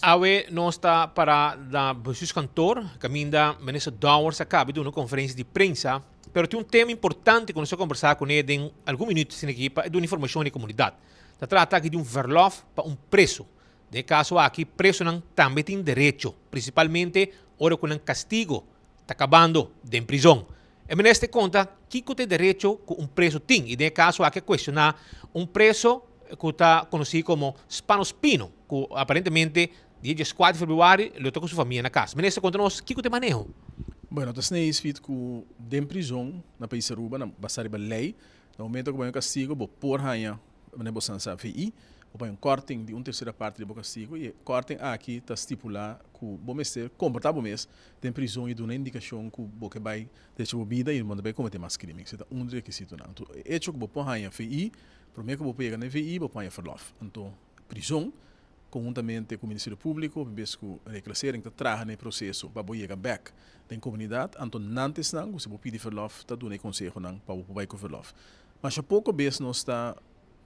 Awe nos ta para na Bestuurskantoor, kaminda Minister Dowers a kaba di duna un konferensia di prensa, pero tin un tema importante ku nos a kombersá kuné den algun minüt asina aki pa e duna informashon na e komunidat. Ta trata aki di un verlòf pa un preso. Den e kaso aki presonan tambe tin derecho, prinsipalmente ora ku nan kastigo ta kabando den prizon. E minister konta kiko ta e derecho ku un preso tin i den e kaso aki a kuestioná un preso ku ta konosí komo Spano Spino ku aparentemente dia dieskuater di februari lo ta ku su famia na kas. Minister konta nos kiko ta e maneho. Bueno, ta snei esfit ku den prizon na pais Aruba na basá riba lei, na momento ku bo haña un kastigo bo por haña Manera bo san sa VI, bo paña un korting di un tersera parti di bo kastigu i e korting aki ta stipulá ku bo mester komportá bo mes den prizon i duna indikashon ku bo ke bai drecha bo bida i bo no ta bai kometé mas krimen. Esei ta un di rekisitonan. Anto e echo ku bo por haña VI, promé ku bo por yega na e VI bo por haña ferlòf. Anto prizon konhuntamente ku Ministerio Públiko bes ku Reclassering ta traha na e proseso pa bo yega bèk den komunidat. Anto nan ta esnan ku si bo pidi ferlòf ta duna e konsehonan pa bo por bai ku ferlòf. Masha poko bes nos ta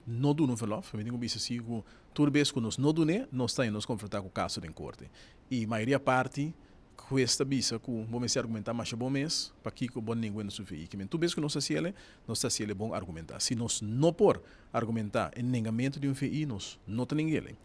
no duna un verlof. Mi tin ku bisa si ku tur bes ku nos no dun'é, nos ta nos konfrontá ku kaso den korte. I mayoria parti hues ta bisa ku bo mester argumentá masha bon mes pakiko bo ninguen na su vei. Kimen tur bes ku nos hasi el'e, nos ta hasi el'e bon argumentá. Si nos no por argumentá e nengamentu di un vei, nos no ta neng'el'e.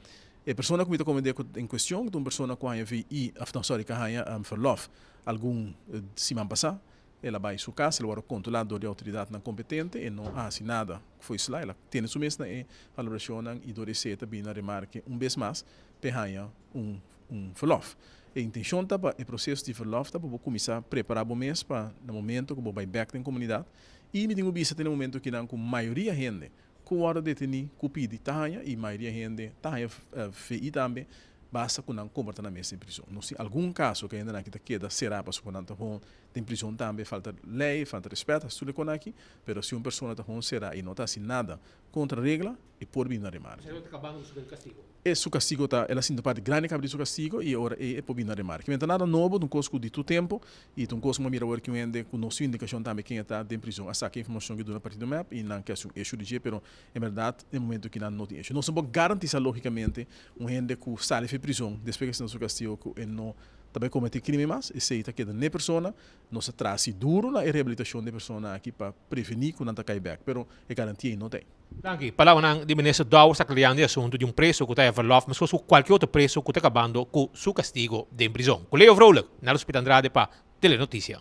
E persona ku mi ta komend'é ku en kuestion ta un persona ku haña vei, òf no sòri, ku a haña verlof algun siman pasá. El a bai su kas, el a wòrdu kontrolá dor di outoridatnan kompetente, e no a hasi nada ku foi sla, el a tene su mes na e palabrashonnan i dor esei ta bini na remarke un bes mas p'e haña un un verlòf. E intenshon ta pa e proseso di verlòf ta pa bo kuminsá prepará bo mes pa na momento ku bo bai bèk den komunidat i mi tin ku bisa te na momento kinan ku mayoria hende ku wòrdu detení ku pidi ta haña i mayoria hende ta haña VI tambe basta ku nan komportá nan mes den prizon. Nos tin algun kaso ku hendenan ki ta keda será pasobra ku nan ta hon den prizon tambe falta lei, falta respet, hasi tur e kon aki, pero si un persona ta hon será i no ta hasi nada kontra regla e por bini na remarke. E su kastigo ta, el a sinti un parti grandi kaba di su kastigo i e ora ei e por bini na remarke. Mi no ta nada nobo, ta un kos ku di tur tempu i ta un kos ku mi a mira awor ki un hende ku no su indikashon tambe ken e ta den prizon a saka e informashon ku e duna partido mep i nan ke hasi un eshu di dje pero en bèrdat den momento ki nan no tin eshu. Nos no por garantisa logikamente un hende ku sali for e prizon despues ku a sinti su kastigo ku e no ta bai kometé krimen mas, esei ta keda n'e persona. Nos ta traha si duru na e rehabilitashon di e persona aki pa prevení ku nan ta kai bèk, pero e garantia ei no ta ei. Danki. Palabranan di Minister Dowers ta klariando e asuntu di un preso ku ta verlof meskos ku kualke otro preso ku ta kabando ku su kastigo den prizon. Ku Leo Vrolijk, Nelson Pita Andrade pa Telenoticia.